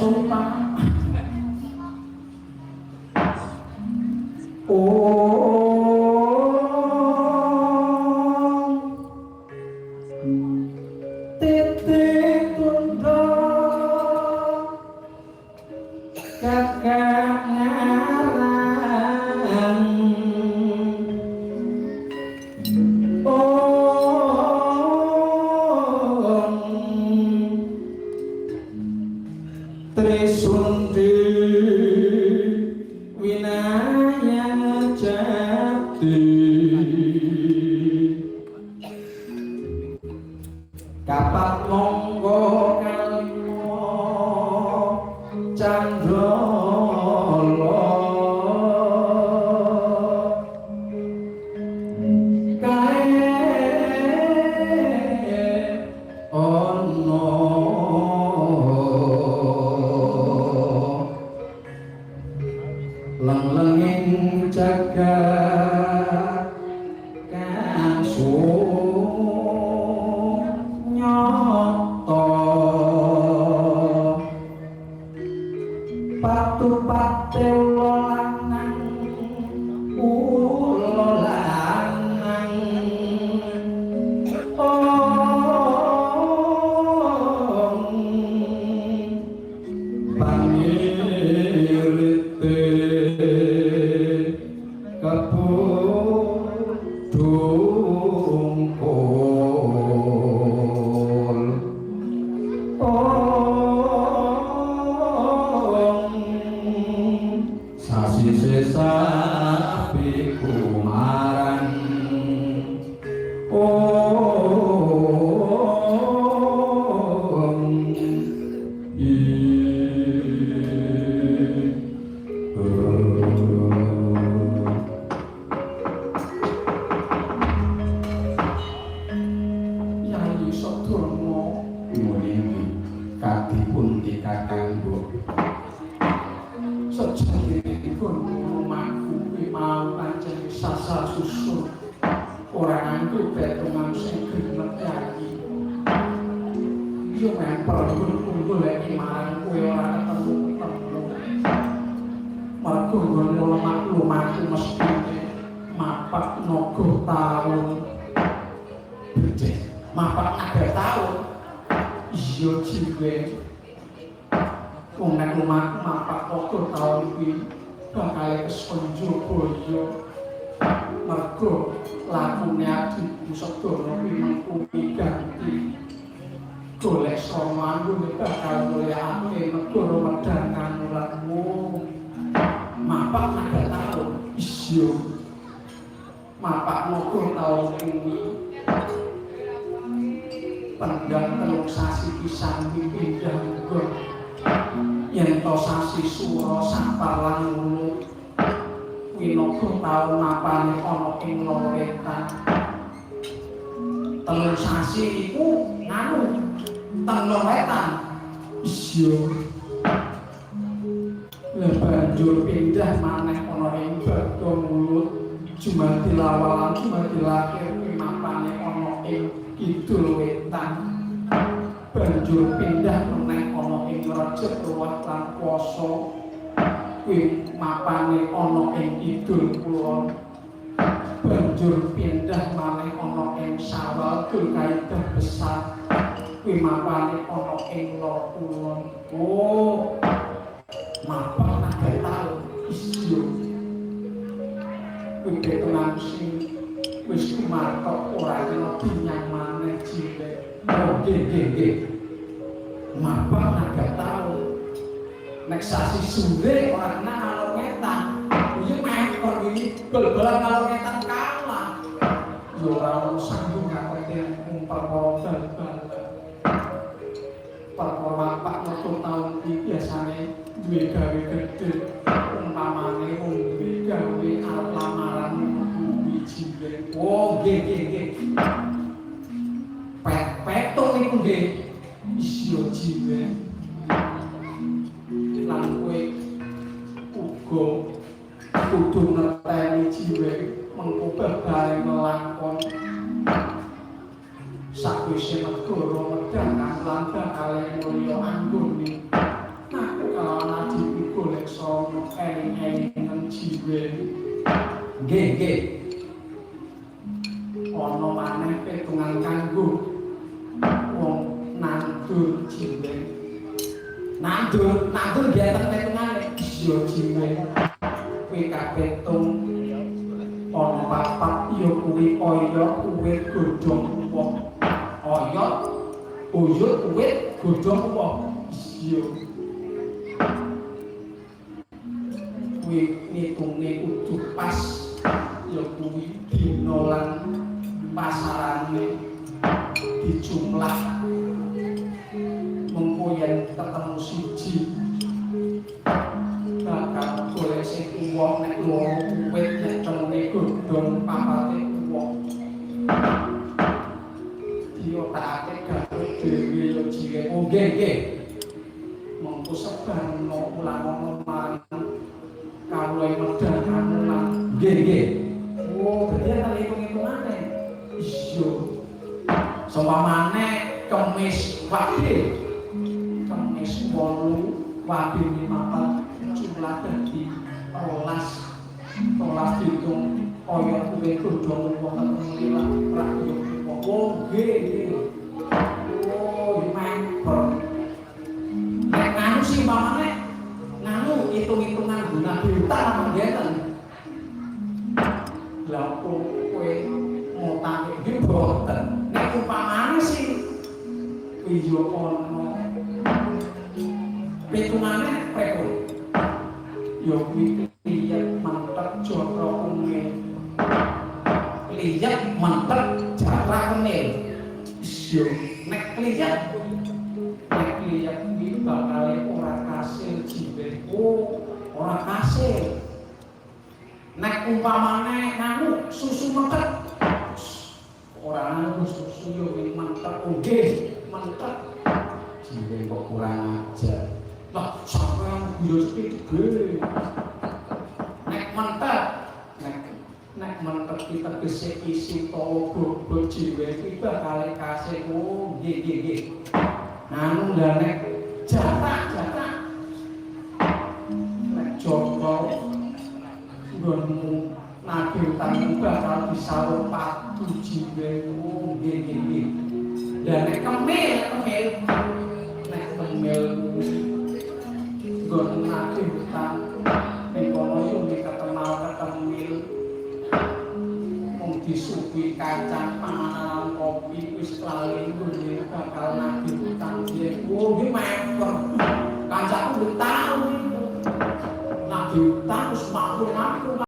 sopan. Om titik tunda kakak ngarang. Om Trisundi Winaya Jati kapat monggo kalima candala kae ana leng-lenging jagat kang sunyata patu-pate ula lanang ula lanang om pangirite kebo dungkul om sasi sesapi kumaran om i. Yayi Sadurma Ngene iki kadipundi Kakang Mbok? Sejatine lumaku kuwi mau pancen sasar susur ora nganggo petungan sing gremet yayi. Yo mempel goleki marang kowe ora ketemu-ketemu. Mergo nggone lemak lumaku mestine mapak naga taun. Becik, mapak naga taun. Iya jiwe. Wong nek lumaku mapak naga taun kuwi bakal kesonjobaya. Mergo lakune adikku Sedana kuwi mengko ganti. Golek srana anggone bakal mulyakake negara Medang Kanuratmu. Mapak naga taun. Iya. Mapak naga taun kuwi pendang telung sasi pisan kuwi pindah nggon. Yen to sasi sura sapar lan ngono kuwi naga taun mapane ana ing lor wetan. Telung sasi iku nganu teng lor wetan. Iya. Lah banjur pindah maneh ana ing Bagdo Mulut Jumadil Awal lan Jumadil Akhir kuwi mapane ana ing kidul wetan. Banjur pindah meneh ana ing Rejeb Ruwat lan Puasa kuwi mapane ana ing kidul kulon. Banjur pindah maneh ana ing Sawal Dzulkaidah besar kuwi mapane ana ing lor kulon. Oh, mapak naga taun. Iya. Kuwi petungan sing wis kumartok ora kena dinyang maneh cilik. Oh, nggih nggih nggih. Mapak naga taun. Nek sasi sure ora kena ngalor ngetan. Iya mekor iki bal-balan ngalor ngetan kalah. Ya ora ono sanggup ngakoni mung perkara bal-balan. Perkara mapak naga taun iki biasane duwe gawe gedhe. Umpamane wong duwe gawe arep lamaran kuwi jiwe. Oh, nggih nggih nggih. Pet-petung niku nggih. Iya jiwe. Lan kowe uga kudu ngerteni jiwe mengko babare nglakon sakwise negara Medang lan bakal mulya anggone. Aku Nggih, nggih. Ana maneh petungan kanggo wong nandur, Jiwing. Nandur, nandur nggih enten petungane. Iya, Jiwing. Kuwi kapetung ana papat, ya kuwi oyot, uwit, godhong, woh. Oyot, uyut, uwit, godhong, woh. Iya. Kuwi ngitunge kudu pas, ya kuwi dina lan pasarane dijumlah, mengko yen ketemu siji bakal golek sing tuwa, nek loro uwit, nek temune godhong, papate tuwa. Diotakake gawe dhewe ya, Jiwing. Oh, nggih, nggih. Mengko sebarno, ulangono marang kawula ing medal kamulan. Nggih, nggih. Oh, berarti enten hitung-hitungane. Iya. Seumpamane Kemis Wage, Kemis 8, Wage 4, jumlah dadi 12. 12 dihitung kaya kuwe, godhong, wong ketemu lewat rak yo. Oh, nggih, nggih. Oh, member. Nek nganu sih, umpamane nganu, hitung-hitungan guna utang apa mboten? Lah, kok kowe ngutang iki mboten? Nek umpamane sih kuwi yo ana pitungane pripun? Ya kuwi kliyek, mentek, jatra, kemil. Kliyek, mentek, jatra, kemil. Iya, nek kliyek, nek kliyek kuwi bakal ora kasil, Jiwing. Oh, ora kasil. Nek umpamane nganu, susu mentek, ora nganu susu yo kuwi mentek. Oh, nggih, mentek. Jiwing kok kurang ajar. Lah, sampean yo sithik. Nek mentek, nek nek mentek ki tegese isi tawa bobot, Jiwing, kuwi bakal kasil. Oh, nggih, nggih, nggih. Nganu lah, nek jatah, jatah. Nek Joko nggonmu nagih utang bakal disaur padu, Jiwing. Oh, nggih, nggih, nggih. Lah, nek kemil, kemil. Nek kemil kuwi nggonmu nagih utang ning kono yo ketemal ketemil, mung disuguhi kacang panganan, kopi, wis lali nggone bakal nagih utang biyen. Oh, nggih, memper. Kancaku wis tau nagih utang, wis mampu-mampu.